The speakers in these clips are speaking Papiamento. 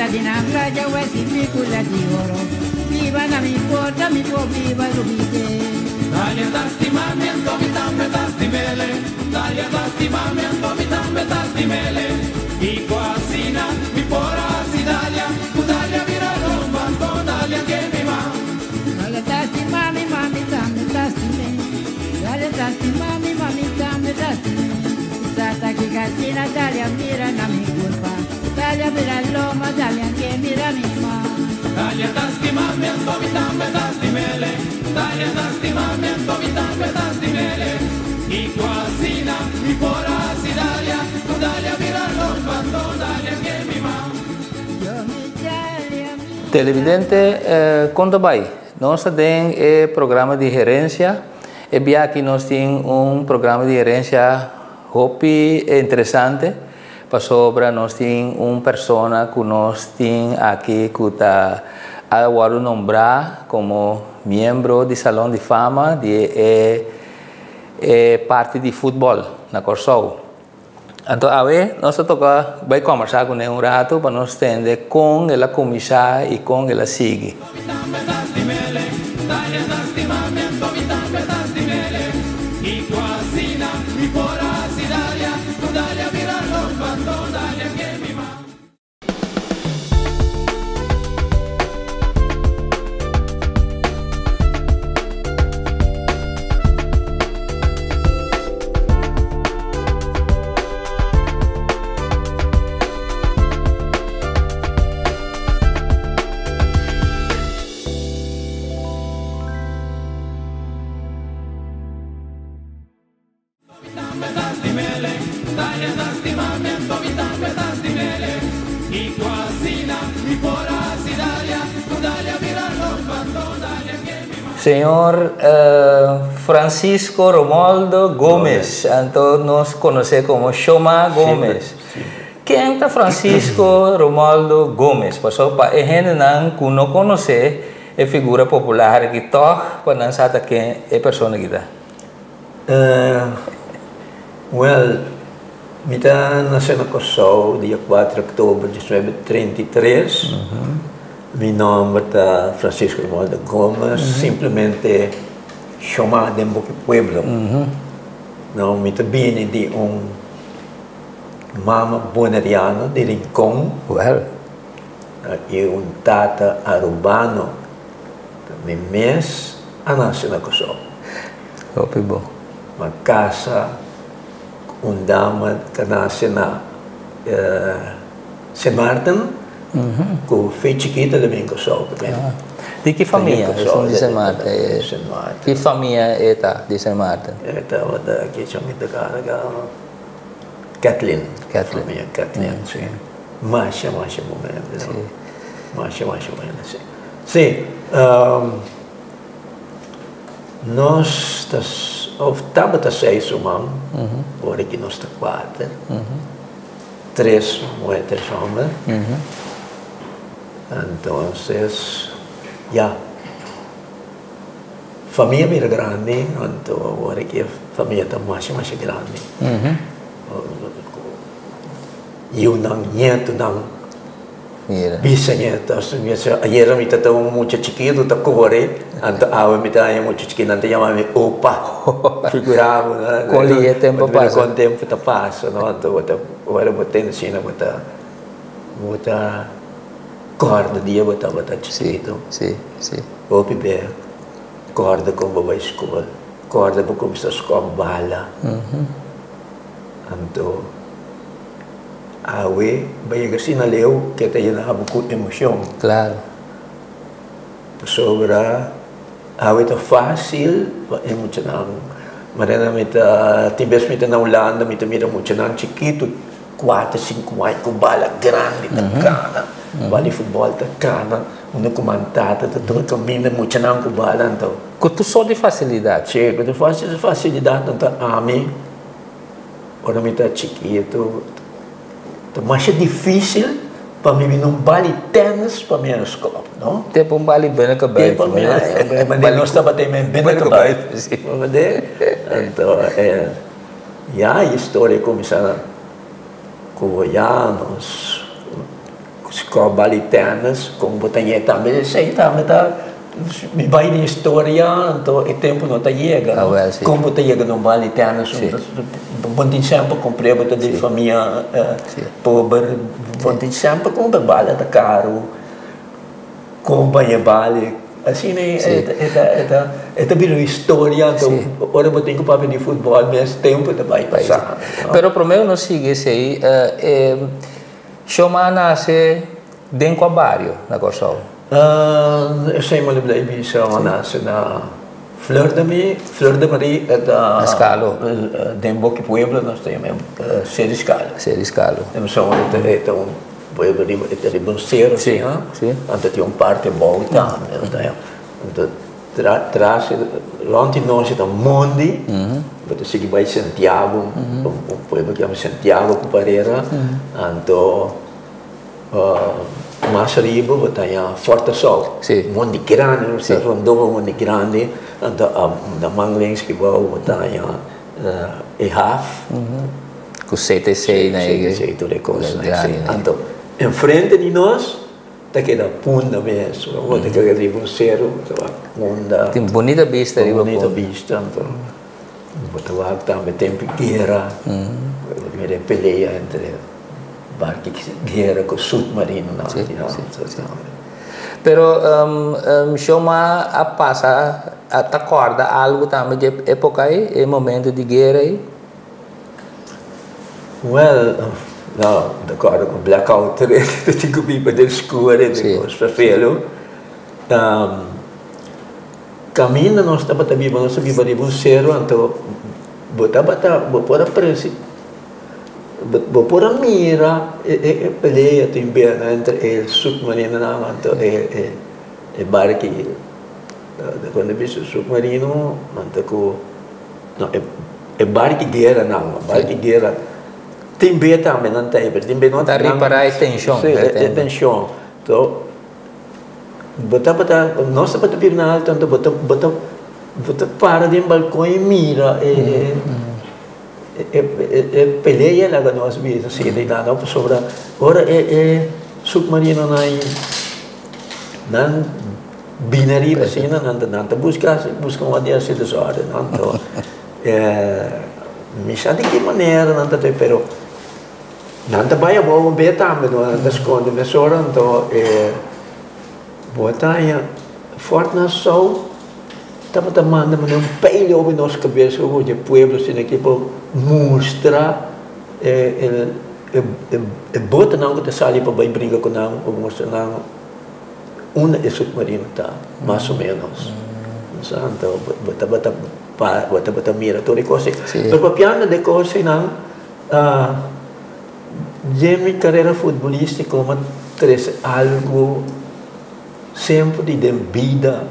di na playa wesi picula di oro Viva na mi porta mi po viva rubite Dalia ta stima mi anto mi tambe ta stimele Dalia ta stima mi anto mi tambe ta stimele I ku asina mi por hasi Dalia Ku Dalia bira lomba anto Dalia ke mi ma Dalia ta stima mi ma mi tambe ta stime Dalia ta stima mi ma mi tambe ta stime Tata ki kasina Dalia mira na mi culpa Dalia bira lomba Dalia ke mira mi ma Dalia ta stima mi anto mi tambe ta stimele Dalia ta stima mi anto mi tambe ta stimele I ku asina mi por hasi Dalia Ku Dalia bira lomba anto Dalia ke mi ma Yo mi Dalia mi Televidente, kon ta bai? Nos ta den e programa di Herencia. E bia aki nos tin un programa di Herencia hopi interesante pasobra nos tin un persona ku nos tin aki ku ta a wòrdu nombrá komo miembro di Salon di Fama di e e parti di futbòl na Kòrsou. Anto awe nos ta toka bai kòmbersá kuné un ratu pa nos tende kon el a kuminsá i kon el a sigui. Señor Francisco Romualdo Gomez, anto nos conoce como Shoma Gomez. Ken ta Francisco Romualdo Gomez? Pasobra pa e hendenan cu no conoce e figura popular aki toch pa nan sa ta ken e persona aki ta. Wel, mi ta nase na Kòrsou dia kuater oktober diesnuebe treinta i tres. Mi nòmber ta Francisco Romualdo Gomez, simplemente shomá den boki pueblo. No, mi ta bini di un mama boneriano di Rincon i un tata arubano. Mi mes a nase na Kòrsou. Hopi bon. M'a kasa ku un dama ku a nase na Sint Maarten, ku fe chikito ta bin Kòrsou tambe. Di ki famia esun di Sint Maarten? Ki famia e ta di Sint Maarten? E tabata ki chon ta kara Kathleen. Kathleen. Famia Kathleen, si. Masha, masha bon hende. Masha, masha bon hende, si. Si, nos ta, of tabata seis ruman, ora ki nos ta kuater, tres muher, tres homber. Entonces, ya, famia bira grandi, anto ora ki e famia ta masha masha grandi, yiunan, ñetunan. Bisañeto, ayera mi ta ta un mucha chikitu ta kore, anto awe mi ta haña mucha chikitu, nan ta yama mi opa. Figura bo, no? Kon lihe tempu pasa. Kon tempu ta pasa, no? Anto bo ta, ora bo tende asina bo ta, bo ta kòrda dia bo tabata chikitu. Si, si, si. Hopi be kòrda kon bo bai skol, kòrda bo kuminsá skòp bala. Anto. Awe bo yega asina leu ke ta yena bo ku emocion. Claro. Pasobra awe ta facil pa e muchanan. Manera mi ta tin bes mi ta na Hulanda mi ta mira muchanan chikitu kuater sinku aña ku bala grandi ta kana, bala di futbol ta kana, unda ku man tata ta tur kaminda muchanan ku bala anto. Ku tur sort di facilidad. Si, ku tur facilidad anto ami. Ora mi ta chikitu, ta masha dificil pa mi bini un bali tennis pa mi a skop, no? Tempo un bali binnenkebuiten. Tempo mi a, nos tabata e men binnenkebuiten. Si. Anto, ya e historia cuminsa cu ya nos. Skòp bal di tènis, kon bo ta yega tambe esei tambe ta mi bai den historia anto e tempu no ta yega no kon bo ta yega na un bal di tènis bo tin semper kumpr'é bo ta di famia pober bo tin semper kumpra bala ta karu kon baña bal asina e ta bira un historia anto ora bo tin ku papia di futbòl mes tempu ta bai pasa. Pero promé ku nos sigui esei Shoma a nase den kua bario na Kòrsou? Esei mi lo blei bisa, a nase na Fleur de Mi, Fleur de Marie e ta Na Skalo. Den Boki Pueblo nos ta yama Seri Skalo. Seri Skalo. E ta un pueblo riba, e ta riba un sero asina, anto tin un parti abou tambe. Anto Tras rond di nos ta mondi, bo ta sigui bai Santiago, un pueblo ku yama Santiago ku Parera, anto mas ariba bo ta haña Fort Asou, mondi grandi, nos ta rondó mondi grandi, anto na man links ki bou bo ta haña e haf. Ku CTC na e. CTC tur e kosnan, anto enfrente di nos. Ta keda Punda mes, bo ta keda riba un seru, bo ta wak Punda. Tin bunita bista riba Punda. Bunita bista, anto bo ta wak tambe tempu guera, bo ta mira e pelea entre barki guera ku submarinonan. Si, si, si. Pero Shoma a pasa, a ta kòrda algu tambe dje epoka ei, e momento di guera ei? Well, no, ta kòrda ku blackout ta tin ku biba den skur i den kos ferfelu. Kaminda nos tabata biba, nos ta biba riba un seru, anto bo tabata, bo por a presi, bo por a mira e pelea tin bena entre e submarinonan anto e barki. Cuando bisa submarino, anto ku. No, e e bar di guera nan, bar di guera tin be tambe nan ta pero tin be no ta ripará e tenshon. Sí, e tenshon. To bo tabata, nos tabata bira na alto anto bo ta bo ta bo ta para den balkon i mira e e e pelea laga nos bisa si di nan pasobra ora e e submarinonan nan Bini ariba asina nan ta nan ta buska buska un di hasi desorden anto mi sa di ki manera nan ta te pero nan ta bai abou un be tambe no nan ta skonde mesora anto e bo ta haña Fort Nassau tabata manda manera un peil over nos kabes ku e pueblo asina aki pa mustra e e botonan ku ta sali pa bai bringa ku nan pa mustra nan. Unda e submarino ta, mas o menos. Anto bo tabata pa, bo tabata mira tur e kos ei. Pero papiando de kos einan, den mi karera futbolístiko mi a trese algu semper di den bida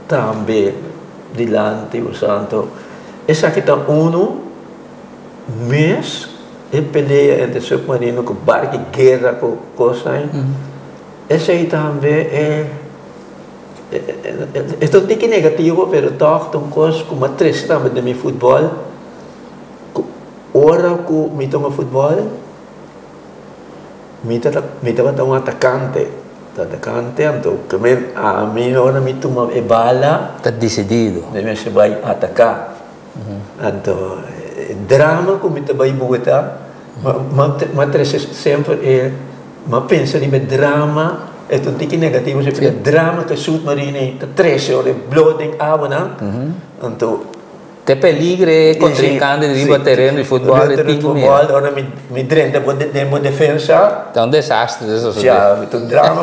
tambe dilanti bo sa. Anto esaki ta unu mes e pelea entre submarino ku barki guera ku kos ei. Esei tambe e e ta un tiki negativo pero tòg ta un kos ku mi a trese tambe den mi futbòl ku ora ku mi tuma futbòl mi ta mi tabata un atakante atakante anto ami ora mi tuma e bala Ta desidido. Mi mester bai ataká anto e drama ku mi ta bai buta mi a trese semper e Mi a pensa riba e drama, e ta un tiki negativo si, pero e drama ku e submarino ta trese ora e blow den awanan, anto. Te peligro e kontrinkante riba tereno di futbòl e tin ku mira. Ora mi drenta den bo defensa. Ta un desastre ta sosodé. Ya, ta un drama.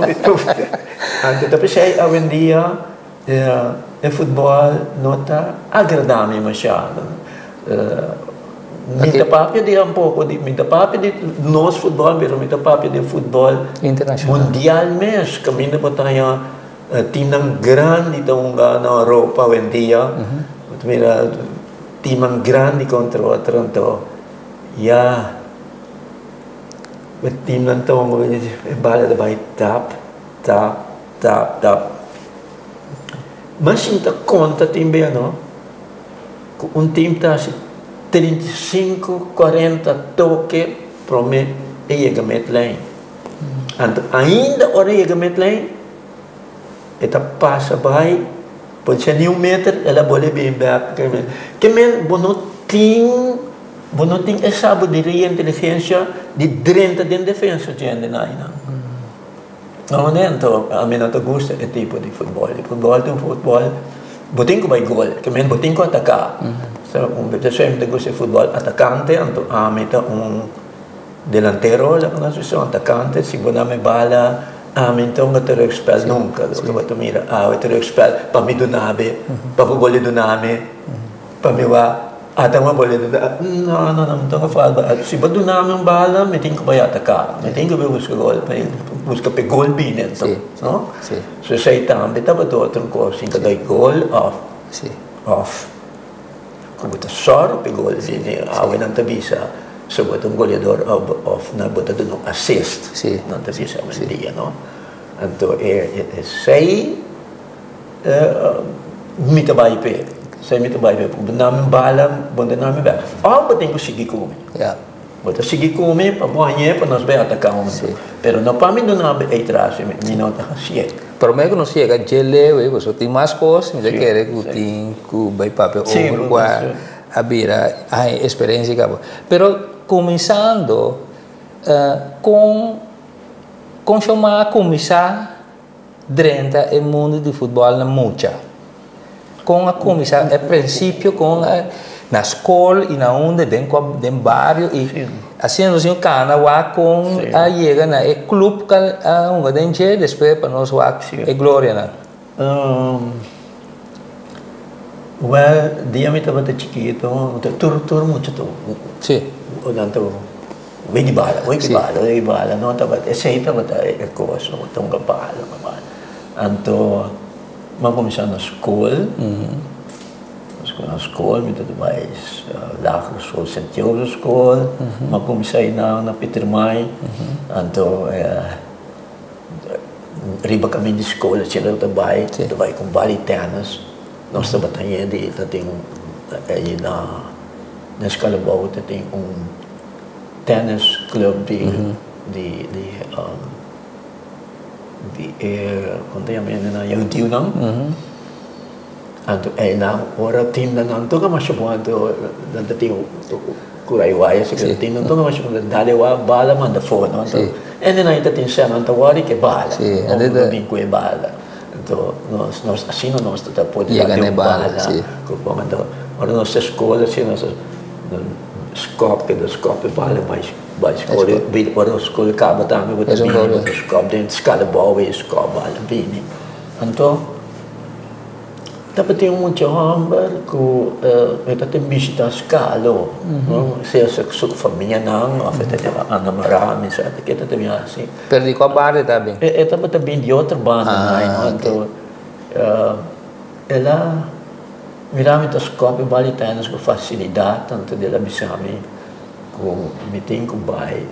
Anto ta p'esei awendia e futbòl no ta agradá mi mashado. Mi ta papia di un poko di, mi ta papia di nos futbòl, pero mi ta papia di futbòl mundial mes. Kaminda bo ta haña timnan grandi ta hunga na Europa awendia. Bo ta mira timnan grandi kontra otro, anto ya e timnan ta hunga e bala ta bai tap, tap, tap, tap. Mas sin ta konta tin bia no. Ku un tim ta hasi 35, 40 toke promé e yega metlijn. Anto ainda ora e yega midlijn, e ta pasa bai, por ser ni un meter, el a bolbe bin bek. Ke men bo no tin, bo no tin e sabiduria i inteligensia di drenta den defensa dje hendenan ainan. No, anto ami no ta gusta e tipo di futbol. E futbol ta un futbol, bo tin ku bai gol, ke men bo tin ku ataká. So, esei mi ta gusta e futbol atakante, anto ami ta un delantero, laga nos bisa un atakante, si bo dame bala, ami no ta terugspel nunka. Loke bo ta mira awe terugspel pa mi dunabe, pa bo bole dunami, pa mi wak. Ata mi bole duna, no, no, no, mi ta falta. Si bo dunami un bala, mi tin ku bai ataká, mi tin ku bai buska gol, buska pa e gol bini anto, no? So esei tambe tabata otro kos, tin ku dai gol òf, òf ku bo ta sòru pa e gol bini. Awe nan ta bisa si bo ta un goleador òf bo ta duna un assist, nan ta bisa awendia, no? Anto esei. Mi ta bai p'e. Esei mi ta bai p'e. Bo na mi bala, bo ta na mi bala. Òf bo tin ku sigui ku mi. Bo ta sigui ku mi pa bo hañ'é pa nos bai ataká huntu. Pero no pa mi duna bo ei tras, mi no ta hasié. Promé ku nos yega dje leu ei, pasobra tin mas kos, mi ta kere ku tin ku bai papia over kua a bira haña eksperensia kaba. Pero kuminsando, kon kon Shomar a kuminsá drenta e mundu di futbòl na mucha? Kon a kuminsá e prinsipio kon a na skol i na unda den kua den bario i asina nos tin kana wak kon a yega na e klup ku a hunga den dje despues pa nos wak e glorianan. Wèl dia mi tabata chikitu tur tur mucha tur nan ta Wei di bala, wei di bala, wei di bala, no tabata, esei tabata e kos, no ta hunga bala, hunga bala. Anto mi a kuminsá na skol, na skol mi tabata bai lagere skol, Sint Jozef skol, mi a kuminsá einan na Pietermaai, anto riba kaminda di skol asina ta bai, ta bai ku un bala di tènis, nos tabata hende di ta tin ei na Skalabou ta tin un. Tennis club di di di di e kon ta yama e nan yòntiunan anto einan ora timnan nan toka masha bon anto nan ta tin kurai waya si ke timnan toka masha bon dale wak bala manda for no anto ende nan ta tin sèn nan ta wòri ke bala ora nan bin ku e bala anto nos nos asina nos ta por dale un bala ku bon anto ora nos ta skol asina nos Skòp keda skòp e bala bai bai skol e bini ora skol kaba tambe bo ta bini bo ta skòp den skala bou e skòp bala bini anto tabatin un mucha hòmber ku e ta tin bishita skalo sea su famianan òf e ta tin enamorá mi sa ke e ta bin hasi. Pero di kua bario e ta bin? E tabata bin di otro banda anto el a. Mira mi ta scopi bali tennis cu facilidad tanto di el a bisa mi cu mi tin cu bay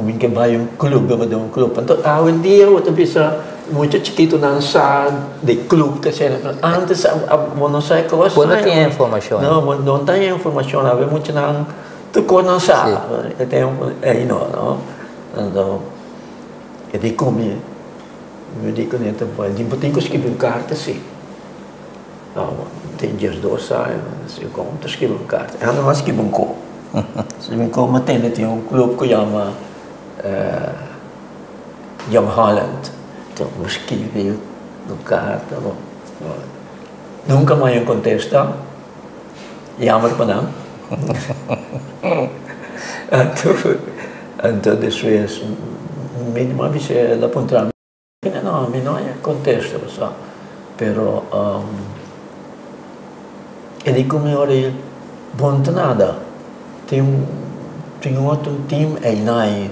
mi ke bay un club mi den un club anto awendia bo ta bisa mucha chikitonan sa di club ke asina pero antes bo no sa e cos Bo no tin e informacion. No bo no tin e informacion awe muchanan tur cos nan sa e tempo ey no no anto e di cu mi. Mi di ku nan ta bai, di bo tin ku skibi un karta si. No, tin diesdos aña, si kon ta skibi un karta? E no a skibi un ko. Skibi un ko, mi tende tin un klup ku yama Jong Holland. Enton mi skibi un karta, nunka mi a kontesta, yammer pa nan. Anto despues mi a bisa el a puntra mi, no, mi no a contesta pasobra, pero e di cu mi ora e bon ta nada, tin tin otro team eynan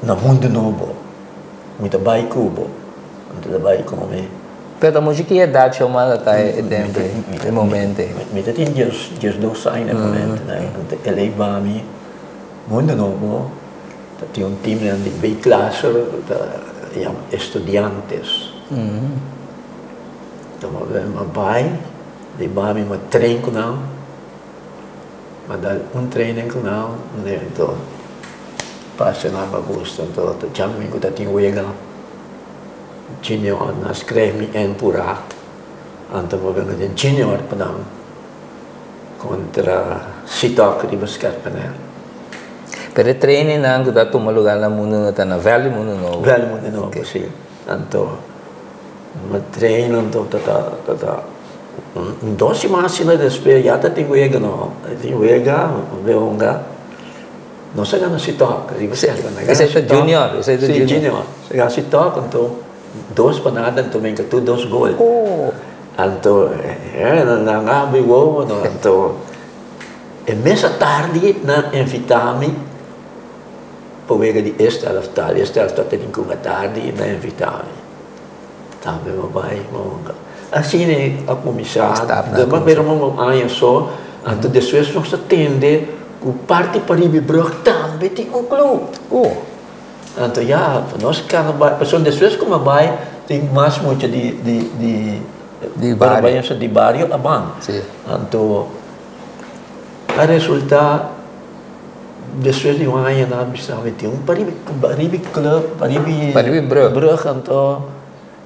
na Mundo Nobo, mi ta bay cu bo, mi ta bay cu mi. Pero ta mucho ki edad Xiomara ta e tempo ei, e momento ei? Mi ta tin diesdos aña na e momento ei. Anto el a hiba mi Mundo Nobo, ta tin un team nan di B-klasse ta yama Estudiantes. Anto mi a bai, el a hiba mi, mi a train ku nan, mi a dal un training ku nan, anto. Pasioná mi gusta, anto ta djadumingu ta tin wega junior, nan skrijf mi in purá, anto mi bini den junior pa nan kontra Sitok riba Skerpene. Pero e trainingnan ku ta tuma lugá na Mundu Nobo ta na vèlt di Mundu Nobo? Vèlt di Mundu Nobo, si. Anto mi train anto ta ta ta un dos siman asina despues ya ta tin wega no, tin wega, mi bai hunga. Nos a gana Sitok, riba Skerpene. Esei ta junior? Si, junior. Nos a gana Sitok anto dos pa nada anto mi hinka tur dos gol. Anto nan a habri wowo no anto e mes atardi nan invita mi pa wega di eerste elftal. Eerste elftal ta tin ku un atardi nan invita mi. Tambe mi a bai mi a hunga. Asina a kuminsá, pero un aña so, anto despues nos a tende ku parti pariba e brug tambe tin un club. Anto ya, nos kana bai, pasobra despues ku mi a bai tin mas mucha di di di Di bario. Di bario a ban. Anto a resulta. Despues di un aña nan a bisa mi tin un pariba pariba club pariba Pariba brug. Brug anto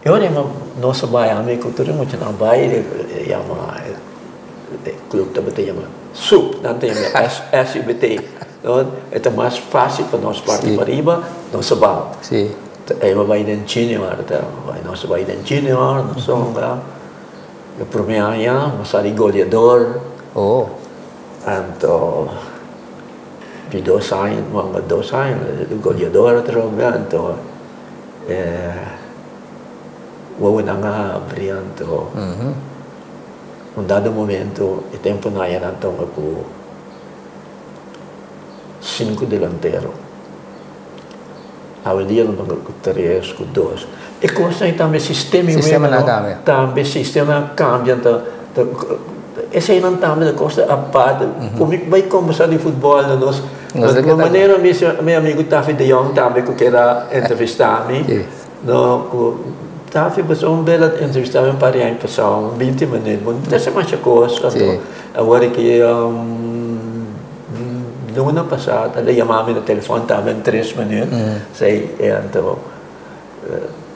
e ora ei nos a bai ami ku tur e muchanan a bai e yama e club tabata yama sup nan ta yama SUBT no e ta mas facil pa nos parti pariba nos a bai e a bai den junior nos a bai den junior nos a hunga e prome aña nos a sali goleador. Anto di dos aña, manga dos aña, goleador atrobe, anto e wowonan a habri, anto un dado momento e temponan aya nan tonga ku sinku delantero, awendia nan tonga ku tres, ku dos. E kosnan ei tambe sistema i Sistema nan kambia. Tambe sistema a kambia anto eseinan tambe ta kos apart. Ku mi bai kombersá di futbòl na nos manera mi amigu Taffy de Jong tambe ku kier a entrevistá mi no ku Taffy pasobra un bel a entrevistá mi un par di aña pasá un binti minüt bo no ta hasi masha kos anto awor aki luna pasá el a yama mi na telefòn tambe un tres minüt anto.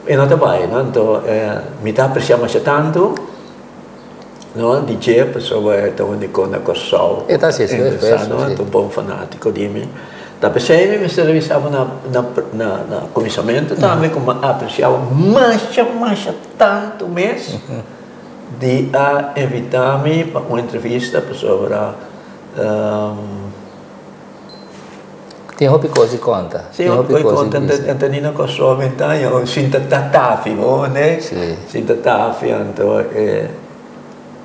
E no ta bai, no? Anto mi ta apresiá masha tantu, no, di dje pasobra e ta un di kon na Kòrsou. E ta hasi su esfuerso, si. E ta un bon fanátiko di mi. Ta p'esei mi mester a bisa bo na na kuminsamentu tambe ku mi a apresiá bo masha masha tantu mes di a invitá mi pa un entrevista pasobra. Tin hopi kos di konta. Tin hopi kos di konta. Anto ni na Kòrsou mi ta haña un sinta tatafi bo ne. Sinta tafi anto e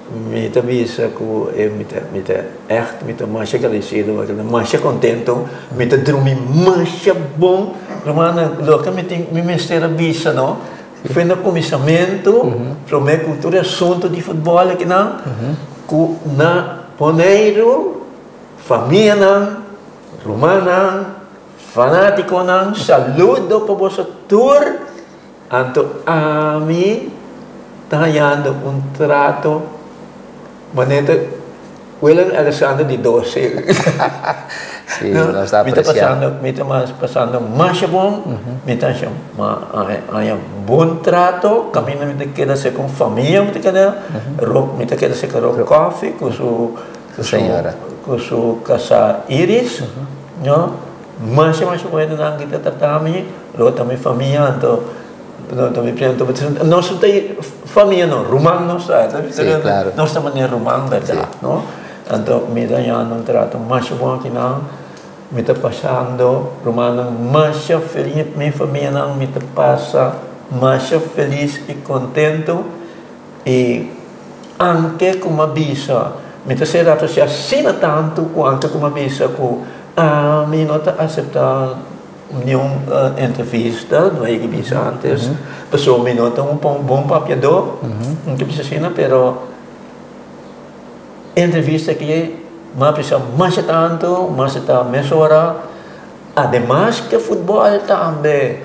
mi ta bisa ku e mi ta mi ta ègt mi ta masha agradesido mi ta masha kontento mi ta drumi masha bon rumannan loke mi tin mi mester a bisa no for na kuminsamentu promé ku tur e asuntu di futbòl akinan ku na Boneiru Famianan, rumannan, fanátikonan, saludo pa boso tur. Anto ami ta hañando un trato manera Willem Alexander di doce. Sí, nos ta Mi ta aprecia. pasando, mi ta mas pasando masha bon, mi ta haña bon trato, kaminda mi ta keda serka un famia mi ta keda, mi ta keda serka Rob Coffee ku su Su señora. Cu su casa Iris, no? Masha masha bueno nan ki ta trata mi, lo ta mi famia anto no ta mi prima anto nos no ta famia no, ruman nos ta, Sí, claro. nos ta manera ruman berdad, no? Anto mi ta hañando un trato masha bon akinan, mi ta pasando rumannan masha feliz, mi famianan mi ta pasa masha feliz y contento. I anke ku mi a bisa, mi ta ser apresiá asina tantu ku anke ku mi a bisa ku ami no ta aseptá niun entrevista, no a yega bisa antes, pasobra mi no ta un bon papiadó, mi ta bisa asina, pero entrevista aki mi a apresiá masha tantu, mi a aseptá mesora, ademas ke futbòl tambe.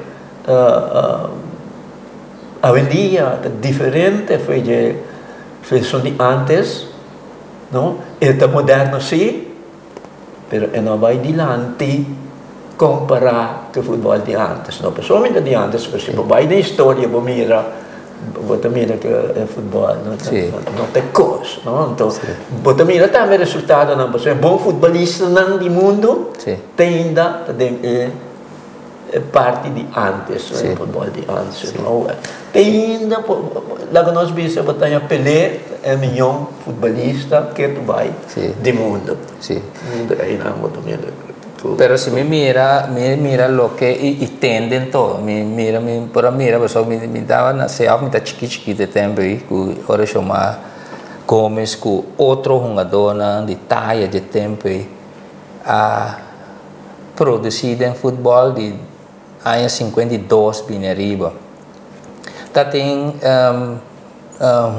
Awendia ta diferente fo'i dje esun di antes, no? E ta moderno si, pero e no a bai dilanti. kompará ku e futbòl di ántes. No pasobra di ántes, pero si bo bai den historia bo mira, bo ta mira ku e futbòl no ta no ta e kos, no. Anto bo ta mira tambe e resultadonan pasobra e bon futbolistanan di mundu te ainda ta den e E parti di antes, e futbol di antes. Te ainda laga nos bisa bo ta haña Pelé e miyon futbolista ke tu bai di mundo. Mundo einan bo ta mira ku. Pero si mi mira, mi mira loke i tende anto, mi mira mi por a mira pasobra mi taba na se of mi ta chiki chikito e tempo ei ku ora Shomar Gomez ku otro hungadornan di taya dje tempo ei a produsí den futbòl di aña 52 bini ariba. Ta tin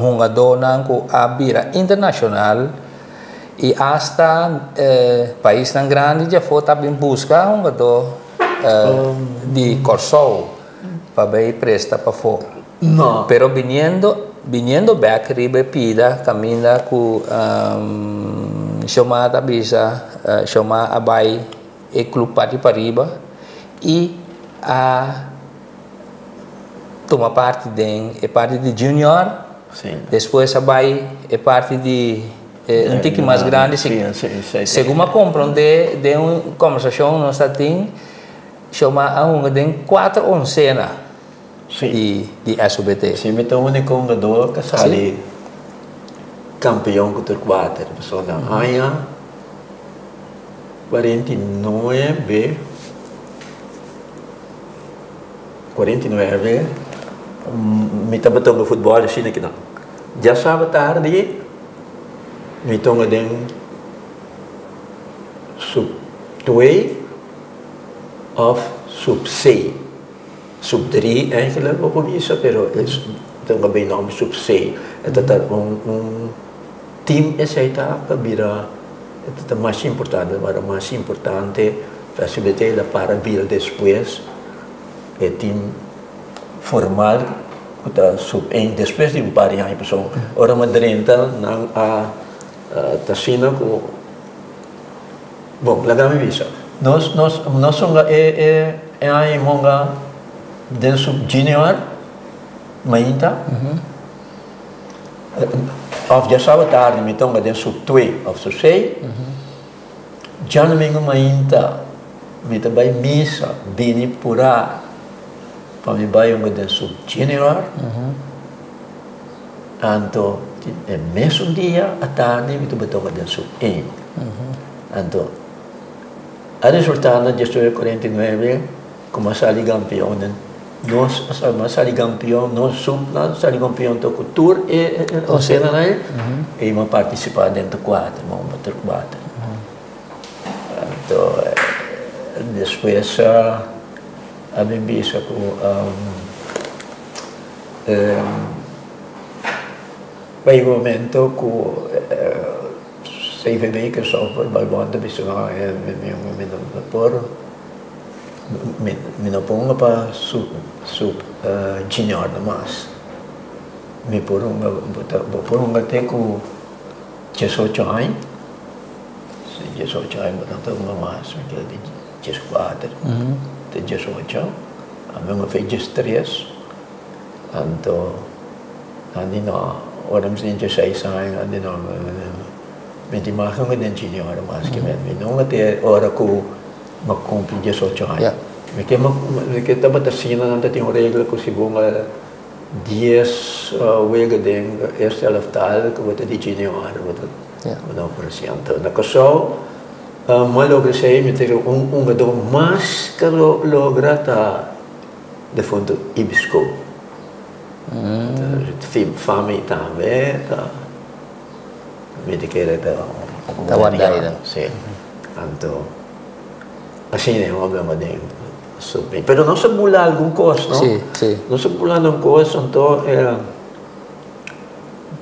hungadónan ku a bira internashonal i asta paisnan grandi djafó ta bin buska hungadó di Kòrsou pa bai presta pafó. Pero biniendo biniendo bèk riba e pida kaminda ku Shomá ta bisa Shomá a bai e klup parti pariba i a tuma parti den e parti di junior, despues a bai e parti di un tiki mas grandi. Segun mi a komprondé den un kombersashon nos a tin, Shomá a hunga den kuater onsena. Sí. Di SOBT. Sí, mi ta único hungador ku sali kampeon ku tur kuater. Pasobra na aña 49, 49, mi tabata hunga futbòl asina kinan. Djasabra tardi mi ta hunga den sub twee òf sub sei. Sub drie eigenlijk bo por bisa pero e ta un bay nomber sub sei. E ta ta un un team esey ta pa bira e ta ta mas importante ora mas importante pa SBT la para bira despues e team formal cu ta sub een despues di un par di aña pasobra ora mi a drenta nan a ta asina cu Bon, laga mi bisa. Nos, nos, nos hunga e, e, e aña i hunga den sub junior, mainta. Of djasawa tardi mi ta hunga den sub twee of sub sei. Djadomingo mainta mi ta bai misa, bini purá pa mi bai hunga den sub junior. Anto e mesun dia atardi mi ta bai toka den sub een. Anto, a resultá na diesnuebe 49 ku mi a sali kampion den nos mi a sali kampion, nos sub-nan a sali kampion to ku tur e onsenan ei i mi a partisipá den tur kuater, mi a hunga tur kuater. Anto, despues a bin bisa ku bai momento ku. CVB Christopher Balboa ta bisa no mi no por mi no por hunga pa sub sub junior nomas mi por hunga bo por hunga te ku diesocho aña si diesocho aña bo no ta hunga mas mi kere di dieskuater te diesocho ami hunga fe diestres anto. Nan di no, ora mi tin dieseis aña, nan di no, mi tin mas nunca den junior mas ke mi nunca te ora ku mi a kumpli diesocho aña. Mi ke mi ke tabata asina nan ta tin un regla ku si bo a dies wega den eerste elftal ku bo ta di junior bo ta no por asina. Anto na Kòrsou mi a logra esei mi ta un hungadó mas ku a logra ta defuntu Ibisco. Fami tambe ta mi ta kere ta Ta warda ei dan. Si. Anto asina e homber a den su pero nos a bula algun kos no. Si, si. Nos a bula algun kos anto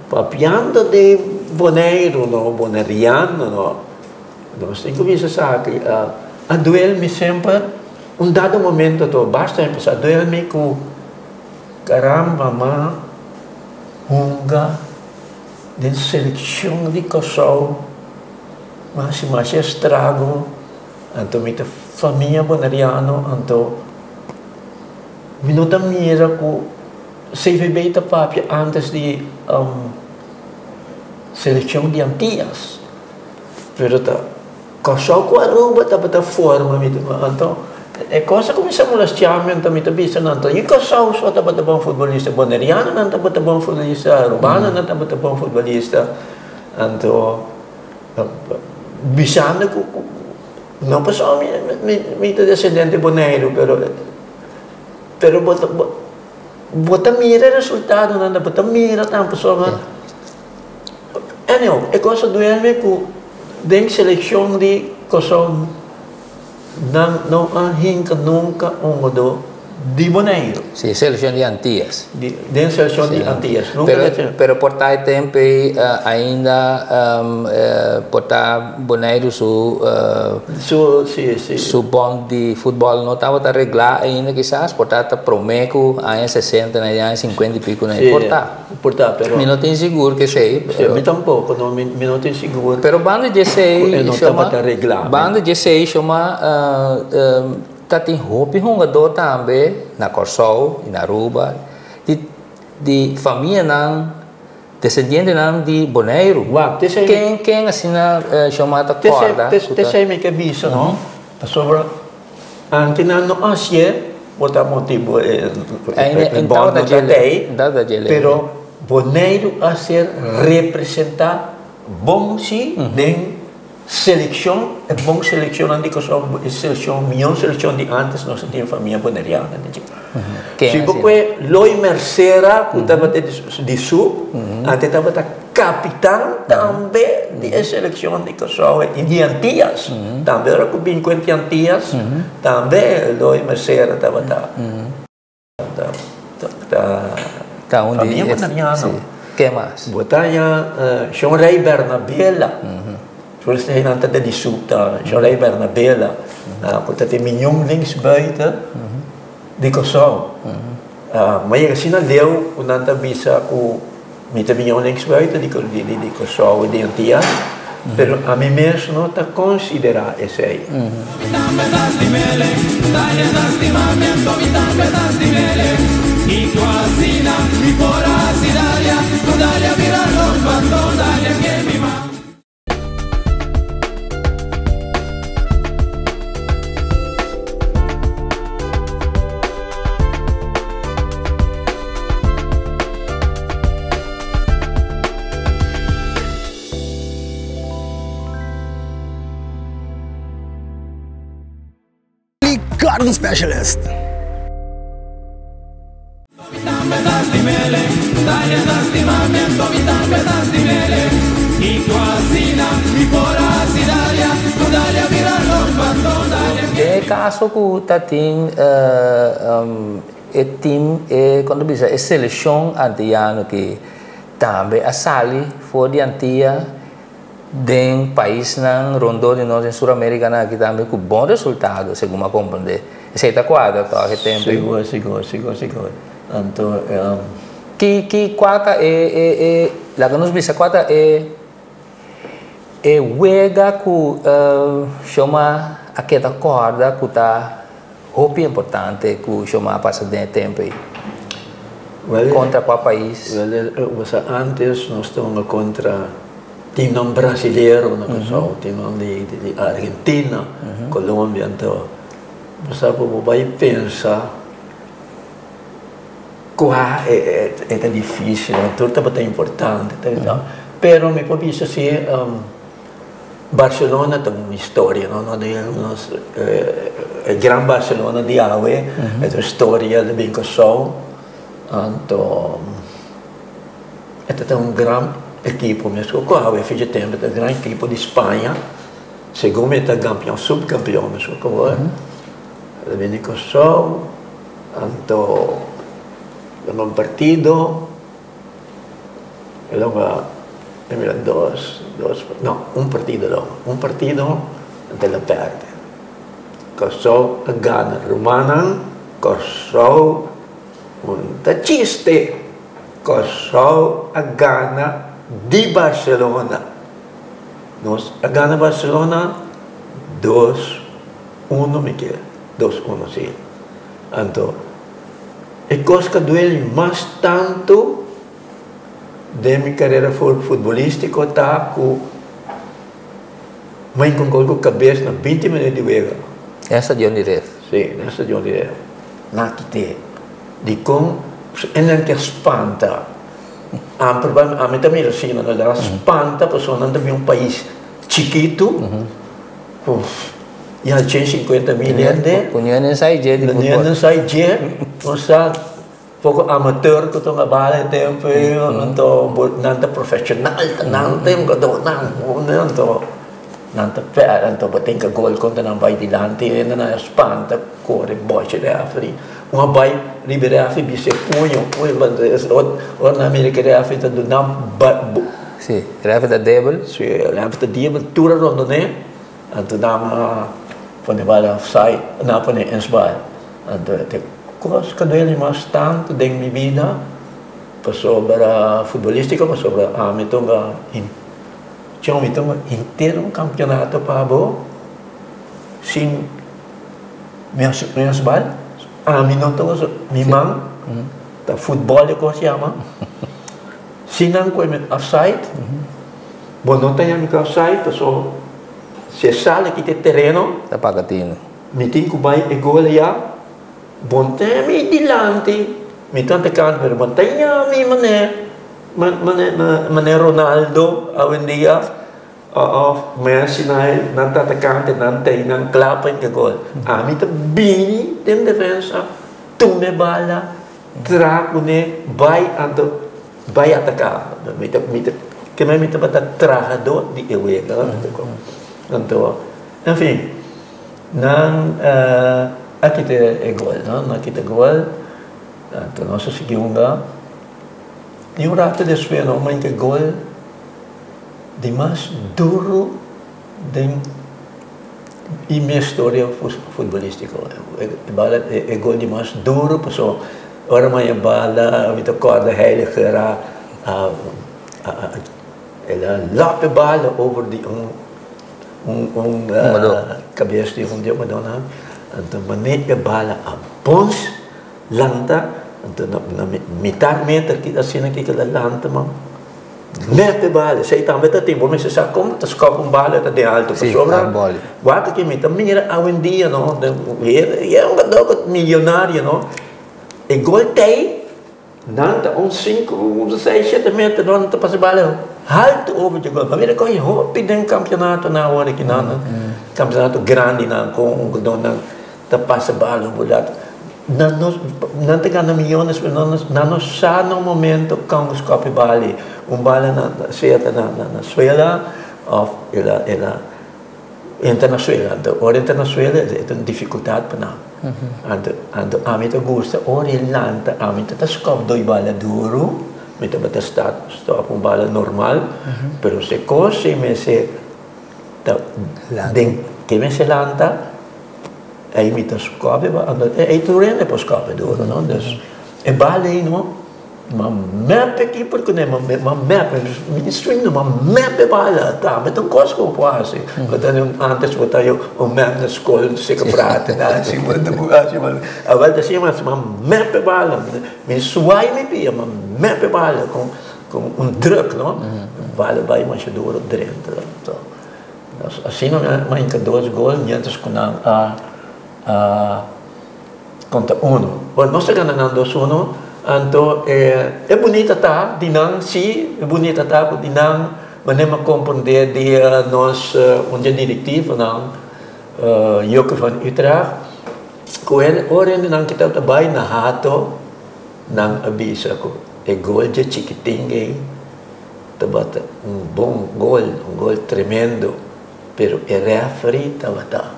papiando di Boneiru no boneriano no nos tin kuminsa sa ki a duel mi semper un dado momento to basta mi pensa a duel mi ku Caramba m'a hunga den seleccion di Kòrsou m'a hasi masha estrago anto mi ta famia boneriano anto mi no ta mira ku CVB ta papia antes di selekshon di Antias pero ta Kòrsou ku Aruba tabata forma mi ta anto e kos a kuminsá molestiá mi anto mi ta bisa nan anto i Kòrsou so tabata bon futbolista bonerianonan tabata bon futbolista arubanonan tabata bon futbolista anto bisando ku no pasobra mi mi ta desendente Boneiru pero pero bo ta bo ta mira e resultadonan bo ta mira tambe pasobra Anyhow, e kos a duerme ku den selekshon di Kòrsou nan no a hinka nunka un hudó di Boneiru. Sí, selekshon di Antias. Di, den selekshon di Antias. Nunka Pero, pero por ta e tempu ei ainda por ta Boneiru su Su, sí, sí. su bond di futbòl no tabata reglá ainda kisas, por ta ta promé ku aña sesenta, na e aña sinkuenta i piku na e por ta. Por ta, pero. Mi no tin sigur k'esei, pero. Mi tampoco, no, mi no tin sigur. Pero banda di esei. Ku e no tabata reglá. Banda di esei, shoma, ta tin hopi hungadó tambe na Kòrsou i na Aruba di di famianan, desendientenan di Boneiru. Wak, t'esei. Ken, ken asina shoma ta kòrda? T'esei mi ke bisa, no? Pasobra. Anke nan no hacié por ta motibu e bond no ta tei, pero Boneiru a ser representá bon si den seleccion, e bon seleccionnan di Kòrsou, e seleccion, mihó seleccion di antes nos a tin famia boneriano den dje. Si bo kue Loy Mercera ku tabata di Sub, ante tabata Kapitan tambe di e selekshon di Kòrsou i di Antias. Tambe ora ku bin ku e di Antias, tambe Eloy Mercera tabata Ta un di famia boneriano. Si. Ke mas? Bo ta haña Shon Rey Bernabela. Despues nan ta di Sup ta Shon Rey Bernabela ku ta tin miñon linksbuiten di Kòrsou. Ma yega asina leu ku nan ta bisa ku Mi ta bini un linksbuiten di di Kòrsou i di Antia, pero ami mes no ta konsiderá esei. Garden Specialist. Den e kaso ku ta tin e team e kon ta bisa e selekshon antiano ki tambe a sali for di Antia den paisnan rondó di nos den Sur Amerikanan aki tambe ku bon resultado segun mi a komprendé. Esei ta kuadra tòg e tempu ei? Sigur, sigur, sigur, sigur. Anto Ki ki kua ta e e e laga nos bisa kua ta e e wega ku Shoma a keda kòrda ku ta hopi importante ku Shoma a pasa den e tempu ei? Well, Kontra kua pais? Well, bo sa antes nos ta hunga kontra timnan brasilero na Kòrsou, timnan di di Argentina, Colombia, anto bo sa ku bo bai pensa Kua e ta difícil, tur tabata importante, pero mi por bisa si Barcelona ta un historia, no? No nos e gran Barcelona di awe e ta un historia di bin Kòrsou, anto e ta un gran ekipo meskos ku awe fecha tempu ta gran ekipo di Spaña, segun mi ta kampion, subkampion meskos ku awe, e ta bini Kòrsou. Anto den un partido e lo a mira dos dos no un partido lo un partido anto el a perde Kòrsou a gana rumannan Kòrsou un ta chiste Kòrsou a gana di Barcelona nos a gana Barcelona dos. 1 mi ke, 2-1 si. Anto, e kos ku a duel mas tantu den mi karera futbolístiko ta ku mi a hinka un gol ku kabes na 20 minüt di wega. Den stadion di Ref. Si, den stadion di Ref. Nan kit'é. Dikon? E nan ke spanta. Amper ba ami ta mira asina, nan ta spanta pasobra nan ta bin un pais chikitu ku ya 150 mil hende. Ku niun nan sa dje di futbol. Niun nan sa dje, un sa poko amateur ku ta hunga bala e tempu ei, anto nan ta profeshonal, nan ta hungadó nan, anto nan ta pèrdè, anto bo tin ke gol kontra nan bai dilanti, nan a spanta kore bòshe rèfri. Un a bai riba e refi bisa e puño, ora nan mira ku e refi ta duna Si, e refi ta debel. Si, e refi ta debel, tur a rondon'é, anto nan a pone bala offside, nan a pone hensbal. Anto e kos ku a duel mas tantu den mi bida pasobra futbolístiko, pasobra ami ta hunga, tjò mi ta hunga henter un kampionato pa bo sin. Mi a mi a bal, ami no ta usa mi man, ta futbòl e kos yama. Si nan koe mi offside, bo no ta yama mi offside paso si e sali aki ta e tereno. Ta paga tinu. Mi tin ku bai e gol aya, bo no ta yama mi dilanti, mi ta atakante pero bo no ta yama mi mane mane Ronaldo awendia. Of Messi na e nan ta atakante nan ta nan kla pa hinka gol. Ami ta bini den defensa tuma e bala tra kuné bai anto bai ataka. Mi ta mi ta kimen mi tabata trahadó di e wega anto enfin nan a kita e gol no nan a kita gol anto nos a sigui hunga i un rato despues nos a hinka gol. Di mas duro den i mi historia futbolístiko. E bala e gol di mas duro pasobra ora mi a bala mi ta kòrda Heiliger a el a lòp e bala over di un un kabes di un jugador anto manera e bala a bons lanta anto na mitar meter asina ki el a lanta man. Net e bala, esei tambe ta tin, bo mester sa kon ta skòp un bala ta den alto, pasobra wak aki mi ta mira awendia no, e un hungadó milionario no, e gol tei, nan ta un sinku, un seis, shete meter no, nan ta pasa e bala haltu over di gol, bo mira kon e hopi den kampionatonan awor aki nan, kampionato grandinan kon un hungadónan ta pasa bala un rato. Nan no, nan ta gana miyones pero nan no, nan no sa na un momento con scopi bali. Un bala na, sea ta na, na, na suela of el a, el a entra na suela. Anto ora entra na suela e ta un dificultad pa nan. Anto, anto ami ta gusta ora e lanta ami ta ta scop doi bala duro, mi tabata sta stop un bala normal, pero si e cos si mester ta den, ke mester lanta. Ei mi ta scope ba ando ei tur hende por scope duro no dus e bal ei no ma mep e keeper kuné ma ma mep mi tin swing no ma mep e bala tambe ta un kos ku bo por hasi bo ta antes bo ta un mep na skol seka prata nan si bo ta hasi awor ta asina ma mep e bala mi swai mi pia ma mep e bala ku un druk no bala bai masha duro drenta. Asina mi a hinka dos gol mientras ku nan a konta uno. Bueno, nos ta gana nan dos uno, anto e bunita ta di nan, si, e bunita ta ku di nan manera mi a komprondé di nos un di e direktivonan, Joke van Utrecht, ku e ora nan ki tabata bai na Hato, nan a bisa ku e gol dje chikitin ei Tabata un bon gol, un gol tremendo, pero e referee tabata,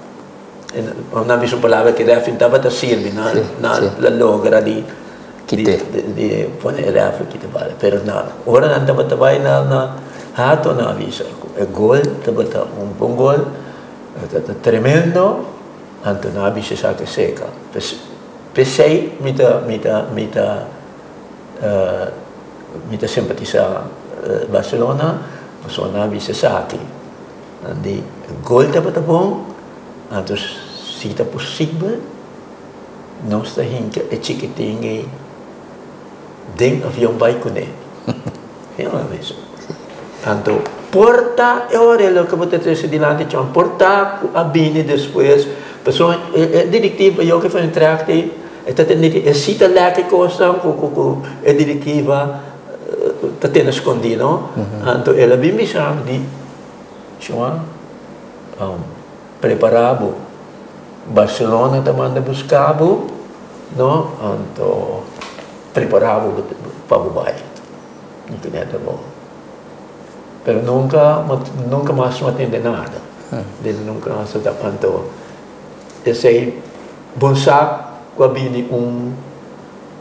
nan a bisa un palabra ku e referee tabata sirbi, nan a logra di di pone e referee kita bala, pero na ora nan tabata bai na hato nan a bisa ku e gol tabata un bon gol, tabata tremendo, anto nan a bisa esaki seka. P'esei mi ta mi ta mi ta. Mi ta simpatisá Barcelona pasobra nan a bisa esaki. Nan di e gol tabata bon, anto Si ta posibel, nos ta hinka e chikitin ei den avion bai kuné. Anto por ta e ora e loke bo ta trese dilanti chon, por ta ku a bini despues, pasobra e direktiva yo ke for Utrecht ei e ta tende e si ta lèk e kosnan ku ku ku e direktiva ta tene skondí no. Anto el a bin bisa mi di, Juan, Prepara bo. Barcelona ta manda buska bo, no? Anto prepara bo pa bo bai. Mi ta neta bo. Pero nunka, nunka mas no a tende nada. Desde nunka mas ta anto esei bon sa ku a bini un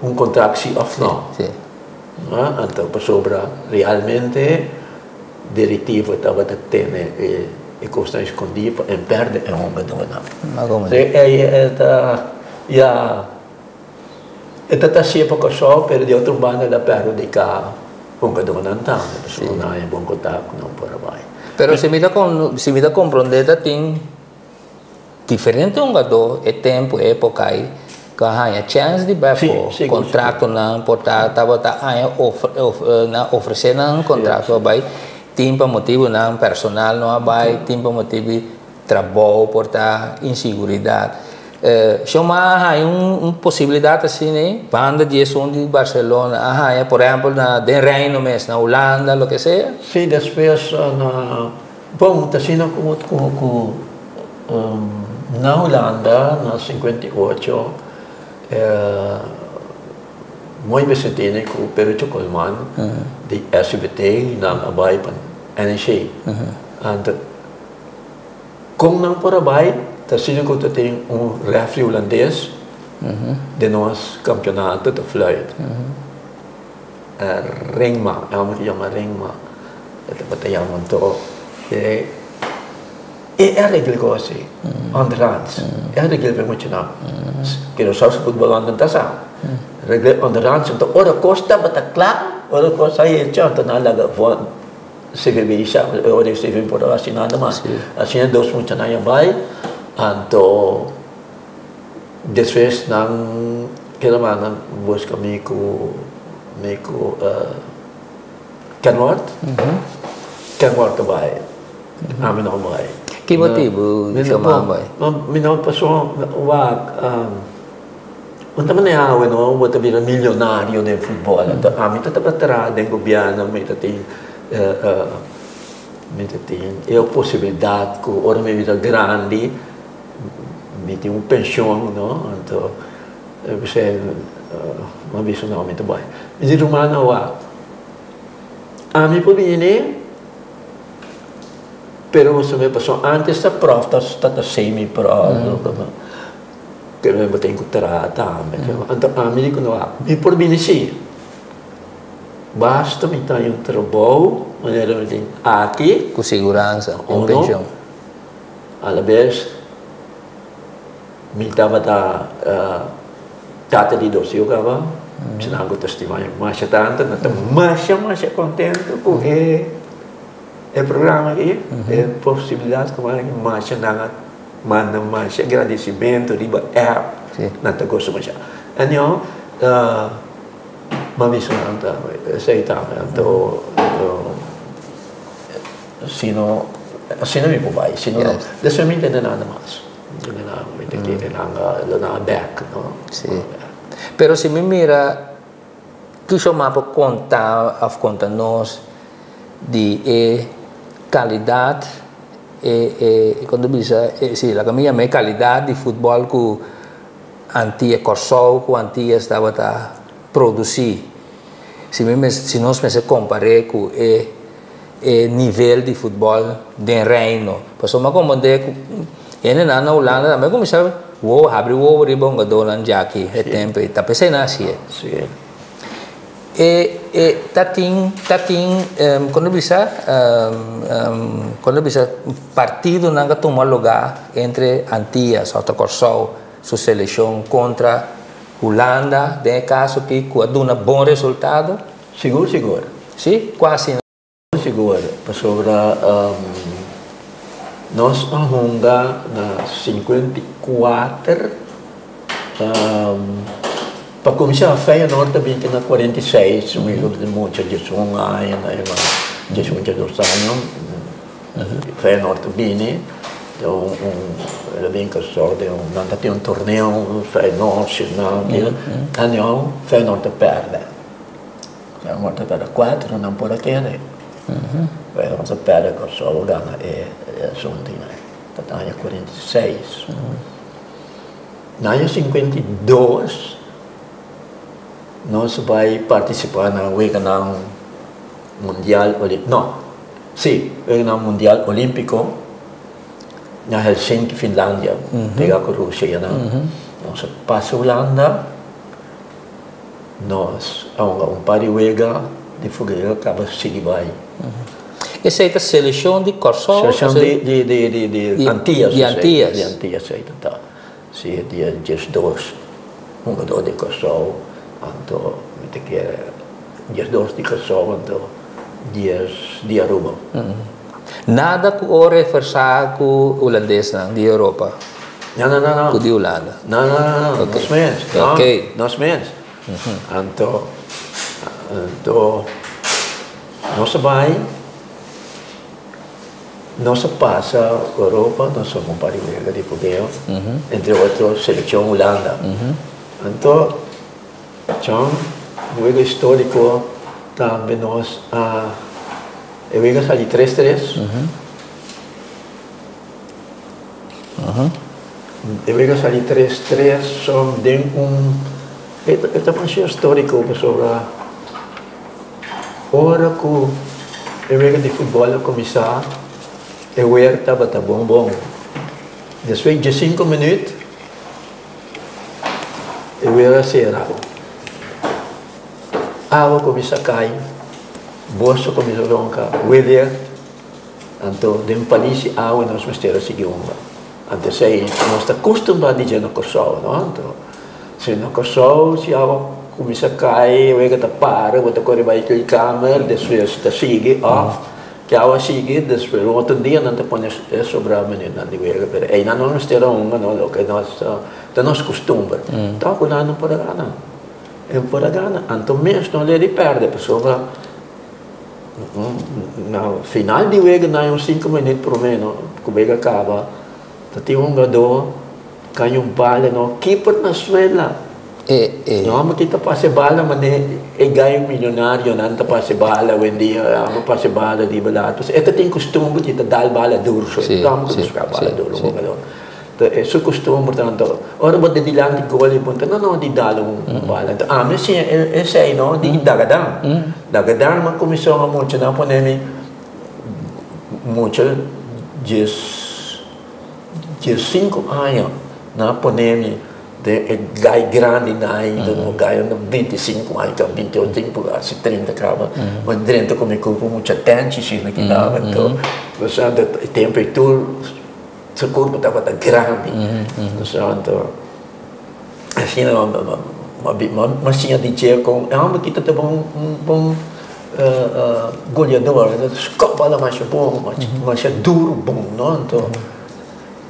un kontrakt si òf no. Anto pasobra realmente Direktivo tabata tene e kosnan eskondí pa e pèrdè e hungadónan. E ta ya e ta ta hasié pa Kòrsou pero di otro banda el a perhudiká hungadónan tambe pasobra nan haña bon kontakto nan por a bai. Pero si mi ta si mi ta komprondé ta tin diferente hungadó e tempu e époka ei ku a haña chèns di bai afó, kontraktonan por ta tabata haña nan ofresé nan kontrakto a bai, tin pa motibunan personal no a bai, tin pa motibu di trabou por ta insiguridat. Shoma a haña un posibilidat asina ei, banda di esun di Barcelona a haña por ehèmpel na den Reino mes, na Hulanda, loke sea? Sí, despues na Bon, ta asina ku ku na Hulanda na 58 Mooi Vicentini ku Perucho Colman di SBT nan a bai pa NEC. Anto kon nan por a bai ta asina ku ta tin un refri hulandes den nos kampionato ta fluit. Ringma, e homber yama Ringma, e tabata yama anto e e a regla cos ei, onderhands, e a regla pa e muchanan, pero sa su futbolnan ta sa, regla onderhands, anto ora cos tabata cla, ora cos a hecho anto nan a laga for CVB sa, ora e CVB por a haci nada mas, asina dos muchanan a bay, anto. Despues nan keda manda buska mi ku mi ku Kenworth. Kenworth a bai, ami no a bai. Ki motibu bo no a bai? Mi no paso wak un ta manera awe no bo ta bira milionario den futbol. Anto ami ta tabata traha den gobièrnu mi ta tin mi ta tin e posibilidat ku ora mi bira grandi. Mi tin un pension no, anto e bisa mi a bisa no mi ta bai. Mi di ruman awa, ami por bini pero bo sabe pasobra antes ta prof ta ta semi prof pero bo tin ku traha tambe. Anto ami di ku no mi por bini si, basta mi ta haña un trabou manera mi tin aki. Ku siguransa, un pension. Alabes mi tabata tata di dos yu kaba, esnan ku ta stima mi masha tantu, nan ta masha masha kontentu ku e e programa aki, e posibilidat ku nan masha nan a manda masha gradisimentu riba app, nan ta gosa masha. Anyhow, m'a bisa nan tambe, esei tambe, anto. Sino, asina mi por bai, sino no. Despues mi ntende nada mas. Mi ntende nada, mi ta kere nan lo nan a bek, no. Si. Pero si mi mira, kisho mas por konta of konta nos di e kalidat, e e kon ta bisa, si laga mi yama e kalidat di futbòl ku Antia, Kòrsou ku Antias tabata produsí. Si mi si nos mester kompar'é ku e e nivel di futbòl den Reino. Pasobra mi a komprondé ku hendenan na Hulanda tambe a kuminsá wowo habri wowo riba hungadónan djaki e tempu ei. Ta p'esei nan hasié. E e ta tin ta tin kon ta bisa kon ta bisa partidonan ka tuma lugá entre Antias òf ta Kòrsou su selekshon kontra Hulanda den e kaso aki ku a duna bon resultado? Sigur sigur. Si, kuasi. Sigur, pasobra Nos a hunga na 54. Pa kuminsá, Feyenoord ta binti na 46, un grupo di mucha 11 aña, 11, 12 aña. Feyenoord ta bini, el a bin Kòrsou den un, nan ta tin un torneo, Feyenoord, Sint-Maarten, Anio Feyenoord ta pèrdè. Feyenoord ta pèrdè kuater, nan por a kere. Feyenoord ta pèrdè, Kòrsou a gana e asuntu ei. Ta ta aña 46. Na aña 52 nos bai partisipá na Weganan Mundial, no, sí, Weganan Mundial Olímpiko na Helsinki, Finlandia, pegá ku Rusia einan. Nos a pasa Hulanda, nos a hunga un par di wega, di fugera kaba sigui bai. Esei ta selekshon di Kòrsou? Selekshon di Antillas. Di Antillas. Di Antillas esei ta ta. Si, di e 12 hungadó di Kòrsou, anto mi ta kere 12 di Kòrsou anto 10 di Aruba. Nada ku o refersá ku hulandesnan di Europa? No, no, no, no. Ku di Hulanda? No, no, no, no. Nos mes. No, nos mes. Anto, anto nos a bai, nos a pasa Europa, nos a un par di wega di fogeo, entre otro seleccion Hulanda. Anto, chon, un wega historico tambe nos a, e wega sali tres tres. E wega sali tres tres son den un e ta masha historico pasobra ora cu e wega di futbol a cuminsa e weer tabata bon bon. Despues di cinco minuut e weer a cera. Awa cuminsa cay, bos a cuminsa ronca, weder. Anto den palis di awe nos mester a sigui hunga. Anto esei nos ta kustumbrá di dje na Kòrsou, no? Anto si na Kòrsou si awa kuminsá kai, wega ta para, bo ta kore bai kel kamer, despues ta sigui òf ke awa sigui, despues un otro dia nan ta pone e sobrá minütnan di wega. Pero einan nos mester a hunga, no? Loke nos ta nos kustumber. Tòg ku nan no por a gana. E por a gana. Anto mes no lei di pèrdè pasobra. Na final di wega na un sinku minüt promé no ku wega kaba ta tin un hungadó kaña un bala no kiper na suela e hòmber ki ta pasa e bala manera e gai milyonarionan ta pasa e bala awendia e hòmber pasa e bala riba laat pasobra e ta tin kustumber di ta dal bala duru so e ta hòmber ta buska bala duru un hungadó. Ta e su costumber tanto ora bo ta dilanti gol e punta no no di dal un bala anto ami a siña esey no di Dagadan Dagadan mi a cuminsa un mucha nan a pone mi mucha dies diescinco aña nan a pone mi den e gai grandi nan ainda un gai unda 25 aña caba 28 casi 30 caba mi a drenta cu mi grupo mucha tenchi asina kidaba anto e tempo ey tur. Su kurpo tabata grandi. Anto, asina mi a siña di dje kon e hòmber ki ta tabata un bon goleador. E ta skòp bala masha bon, masha duru bon, no? Anto,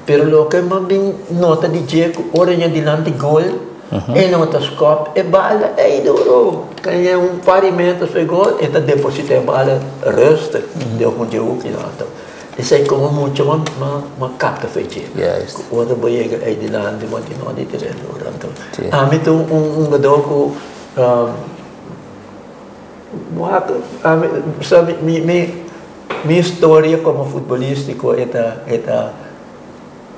pero loke mi a bin nota di dje ku ora e ña dilanti gol, e no ta skòp e bala ei duru. Kaña un par di metros for e gol, e ta depositá e bala rustig den un dje hoeki. Anto, Esei komo mucha ma kapta fe dje. Ku ora bo yega ei dilanti bo tin no di tira duru. Anto ami ta un hungadó ku wak ami sa mi mi historia komo futbolístiko e ta e ta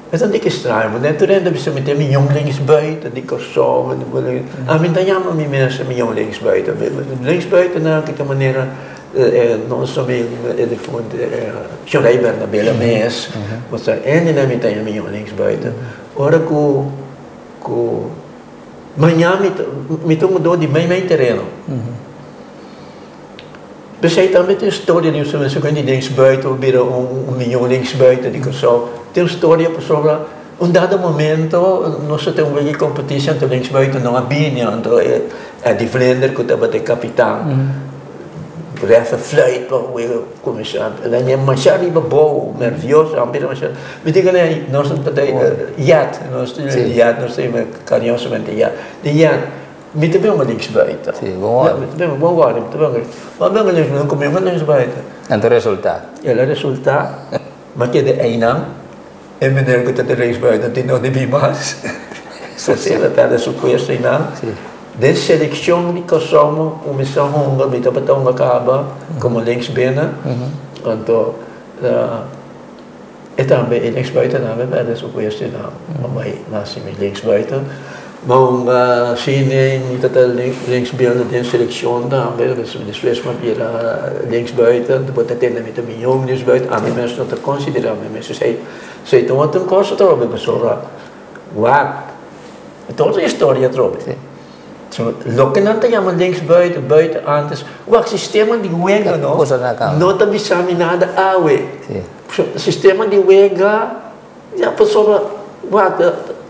e ta un tiki straño. Bo tur hende ta bisa mi ta e miyon linksbuiten di Kòrsou. Ami ta yama mi mes e miyon linksbuiten. Linksbuiten nan ki ta manera. Nos amigo e difunto Shonrey Bernabela mes, pasobra hende nan mi ta yama mi linksbuiten. Ora ku ku maña mi ta mi ta un dor di mei mei tereno. P'esei tambe tin storia di un segun di linksbuiten a bira un miño linksbuiten di Kòrsou. Tin un storia pasobra un dado momento nos ta tin un wega di kompetishon anto linksbuiten no a bini anto Eddie Vlinder ku tabata e kapitan. Ref a fluit pa wega kuminsá. El a ña masha riba bou, nervioso, a bira masha. Mi tin kende nos ta ta yat, nos ta yat, nos ta yama kariñosamente yat. Di yat, mi ta bin un linksbuiten. Sí, bon wòrdu. Mi ta bin, bon wòrdu, mi ta bin un Ma bin un links, mi no un linksbuiten. Anto resultá? El a resultá, mi a keda einan, e meneer ku ta di linksbuiten tin no debí mas. Sí, el a pèrdè su puesto einan. Den selekshon di Kòrsou mi kuminsá hunga, mi tabata hunga kaba komo linksbinnen, anto e tambe e linksbuiten tambe pèrdè su puesto i nan a bai hasi mi linksbuiten. Mi a hunga asina, mi tabata linksbinnen den selekshon tambe, despues mi a bira linksbuiten, bo ta tende mi ta mihó linksbuiten, ami mes no ta konsiderá mi mes esei, esei ta un otro kos atrobe pasobra wak. E ta otro historia atrobe. So, loke nan ta yama linksbuiten, buiten antes, wak, sistema di wega no, no ta bisa mi nada awe. So, sistema di wega, ya pasobra, wak,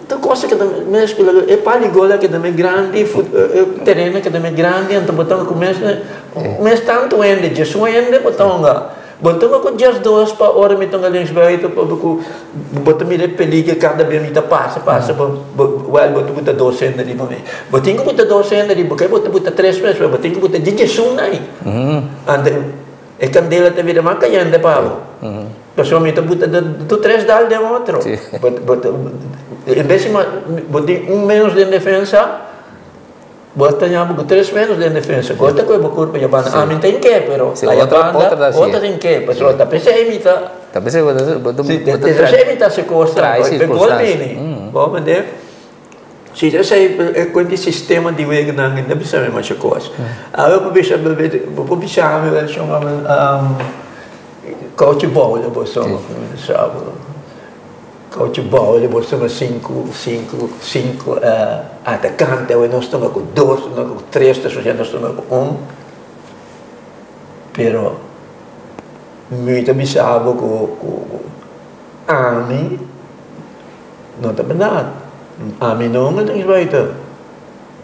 ta cosa ku ta meskla, e pal di gol a keda mes grandi, e tereno a keda mes grandi, anto bo ta kuminsa, mes tantu hende, djes un hende bo ta hunga. Bo tuma ku 12 pa ora mi tonga linksbuiten pa ku bo ta mira e peliger kada bes mi ta pasa pasa bo bo wèl bo ta buta dos hende riba mi. Bo tin ku buta dos hende riba ke bo ta buta tres mes bo tin ku buta 11 ai. Anto e kandela ta bira mas kayente pa bo. Pasobra mi ta buta du tres dal den otro. Bo bo ta en bes di bo tin un menos den defensa. Bo a taña bo ku tres menos den defensa. Gol ta koe bo kurpa ya banda. Ami ta inke pero aya banda otro ta inke. Pasobra ta p'esei mi ta. Ta p'esei bo ta bo ta Si ta p'esei mi ta hasi kos ta. P'e gol bini. Bo a mende? Si esei e kuent di sistema di weganan mi ta bisa mi masha kos. Awe bo bisa bo por bisa mi kouchi boulo bo so sa bo. Coach Bouwel bo tuma sinku sinku sinku atakante awe nos tuma ku dos tuma ku tres ta socia nos tuma ku un pero mi ta bisa bo ku ku ami no ta berdad ami no un linksbuiten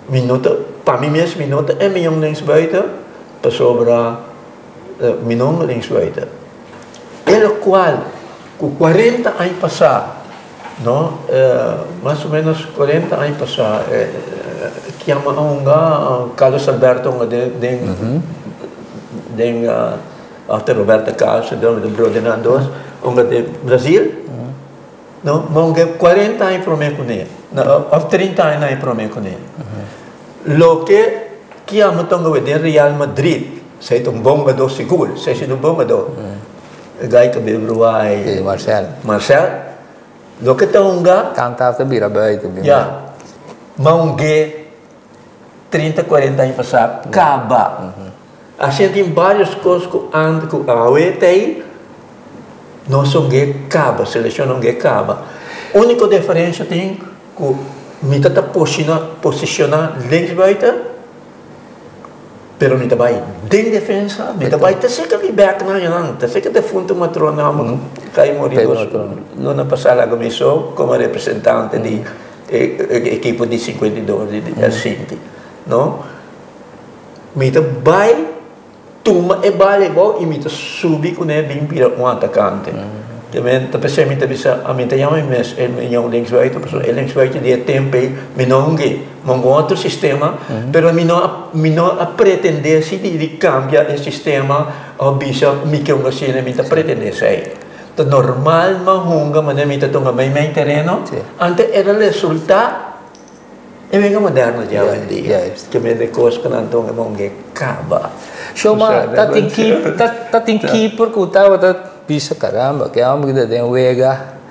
mi no ta pa mi mes mi no ta e mion linksbuiten pasobra mi no un linksbuiten e lokual. Ku 40 aña pasá, no, mas o menos 40 aña pasá, kiama a hunga Carlos Alberto hunga den den den after Roberto Carlos den brodernan dos hunga den Brasil, no, ma hunga 40 aña promé kuné, òf 30 aña promé kuné. Loke kiama ta hunga den Real Madrid, esei ta un bon hungadó sigur, esei si ta un bon hungadó. E gai ta bebe ruai. Sí, Marcel. Marcel, loke ta hunga. Kanta ta bira buiten. Ya. Ma hung'é 30, 40 aña pasá kaba. Asina tin varios kos ku ant ku awe ta ei nos hung'é kaba, selekshon hung'é kaba. Úniko diferensha tin ku mi ta ta posishoná linksbuiten. Pero mi ta bai den defensa, mi ta bai te cerca di bek nan yanan, te cerca defunto matrona ku kai muri dos luna pasá laga mi so komo representante di e ekipo di 52 di Helsinki, no. Mi ta bai tuma e bal abou i mi ta subi kuné bin bira un atakante. Te ta p'esei mi ta bisa, ami ta yama mi mes e mion linksbuiten, pasobra e linksbuiten di e tempu ei mi no hung'é, mi hunga un otro sistema, pero mi no a mi no a pretendé si di kambia e sistema òf bisa mi ke hunga asina, mi ta pretendé esei. Ta normal mi a hunga manera mi ta tunga mei mei tereno, antes era resultá E wega moderno di awendia, ke mende kos ku nan tonga bon ke kaba. Shoma, ta tin keeper, ta tin keeper ku tabata bisa caramba, ke homber ta den wega,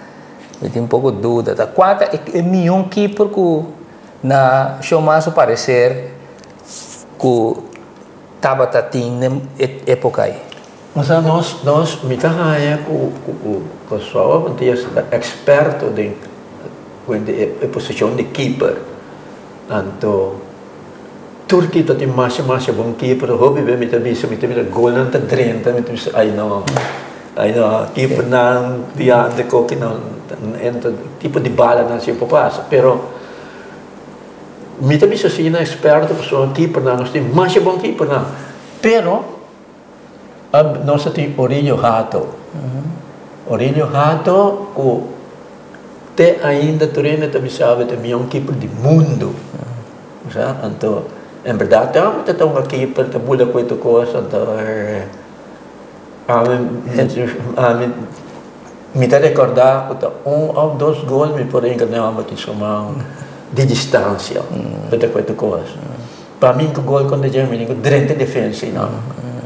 mi tin poko duda. Ta kua ta e mihó keeper ku na Shoma su parecer ku tabata tin den e epoka ei? Osea nos, nos, mi ta haña ku ku Kòrsou awendia ta eksperto den Wende e posishon di keeper. Anto Turki ta tin masha masha bon keeper. Hopi be mi ta bisa mi ta mira golnan ta drenta mi ta bisa ay no ay no keepernan di ante koki nan entra tipo di balanan si por pasa. Pero mi ta bisa asina eksperto pasobra keepernan nos tin masha bon keepernan. Pero. Nos tin Orillo Hato. Orillo Hato, ku te ainda tur hende ta bisa ta mihó keeper di mundu. Sa? Anto, en berdat, ta un keeper, ta bula ku e kos, anto, ami, mi ta rekordá ku ta un òf dos gol mi por hinka den hòmber tin di distansia, ta ku e kos. Pa mi, ku gol kontra Germany, ku drenta defensa, no.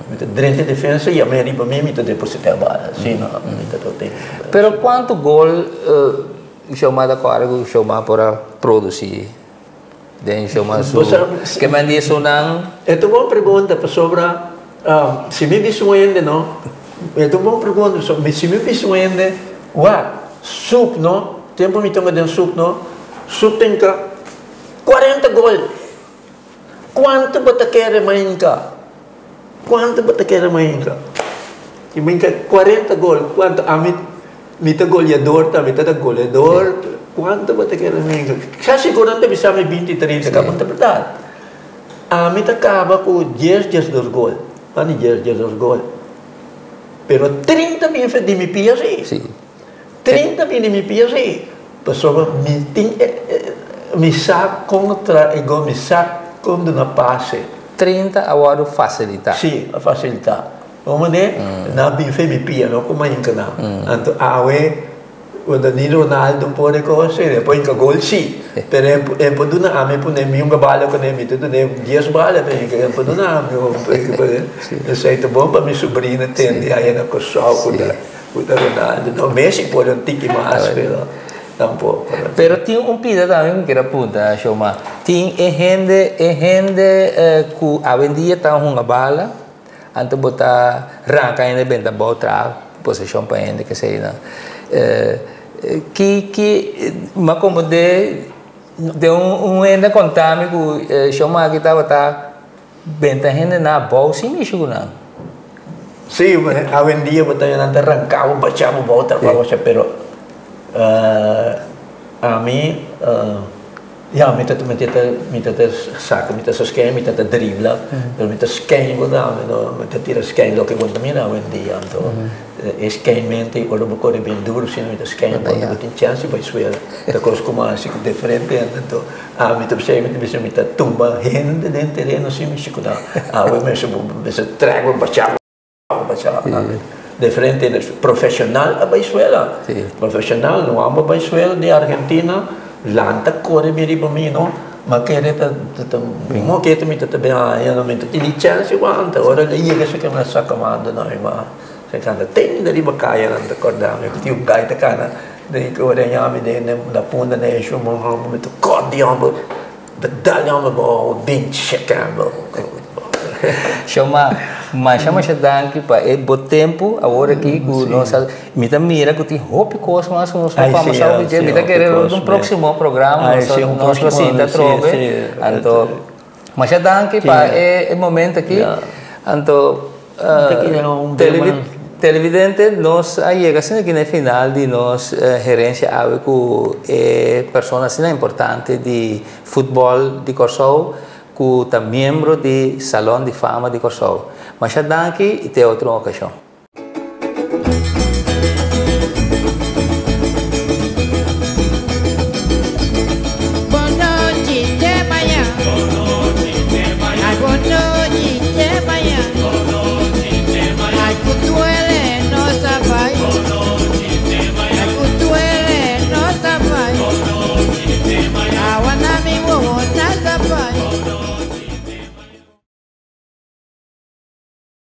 Mi ta drenta defensa i ami riba mi, mi ta depositá bala. Si, no, mi ta tin. Pero kuantu gol Shoma ta kòrda ku Shoma por a produsí? Den Shoma su ke men di sunan. E ta un bon pregunta pasobra si mi bisa un hende, no, e ta un bon pregunta, si mi bisa un hende, wak, sup, no, tempu mi tonga den sup, no, sup tin ka 40 gol. Kuantu bo ta kere mainka? Kuantu bo ta kere mainka? I mainka 40 gol. Kuantu? Ami mi ta goleador tambe, mi ta goleador. Kuantu bo ta kere mainka? Kasi ku nan ta bisa mi 20, 30, kaba ta bèrdat. Ami ta kaba ku 10, 12 gol. Pani 10, 12 gol. Pero 30 bin di mi pia si. 30 bin di mi pia si. Pasobra mi tin mi sa kontra e gol, mi sa kon duna pase. 30 a wòrdu fasilitá. Si, a fasilitá. Un manera, nan bin fe mi pia, no ku mainka nan. Anto awe, unda ni Ronaldo por e kos, e por hinka gol si. Pero e por duna ami pone mi un bala kuné, mi ta dun'é 10 bala pa hinka, e por duna ami un. Esei ta bon pa mi sobrino tende aya na Kòrsou ku ta Ronaldo. No, Messi por un tiki mas, pero tampoko. Pero tin un pida tambe ku mi kier a punta, Shoma. Tin e hende, e hende ku awendia ta hunga bala, anto bo ta ranka hende benta bou traha posishon pa hende kesei nan. Ki, ki, mi a komprendé den un hende a konta mi ku Shoma aki tabata benta hende na abou sin mishi ku nan. Sí, awendia bo ta nan ta ranka bo, bacha bo bou ta bou, pero ami, ya, mi ta mi ta mi ta saka, mi ta skein, mi ta dribla, pero mi ta skein bo tambe, no, mi ta tira skein loke bo ta mira awendia, anto e skeinmento ora bo kore bien duru asina mi ta skein bo, bo tin chèns di bai suela, ta kos ku mas ku diferente hende, anto ami ta bisa mi ta bisa mi ta tumba hende den tereno sin mi sikuda, awe mester bo mester trèk bo bacha bo bacha diferente profeshonal a bai suela, profeshonal no amo bai suela di Argentina lanta kore mi riba mi no, ma kere ta ta mo kete mi ta ta bin haña no mi ta tin chèns di wanta ora el a yega esaki mi a saka manda no mi ma se kanta tende riba kaya nan ta kòrda mi ku tin un gai ta kana den ku ora ñami den na punda na e shuma mi ta kòrda di hòmber ta dal di hòmber bo bin chèkè bo. Shoma, masha masha danki pa e bo tempu awor aki ku nos a, mi ta mira ku tin hopi kos mas ku nos por pasa hopi dje, mi ta kere un próksimo programa nos nos lo sinta atrobe, anto masha danki pa e momento aki, anto televidente nos a yega asina aki na e final di nos herensia awe ku e persona asina importante di futbòl di Kòrsou. Ku ta miembro di Salon di Fama di Kòrsou. Masha danki i te otro okashon.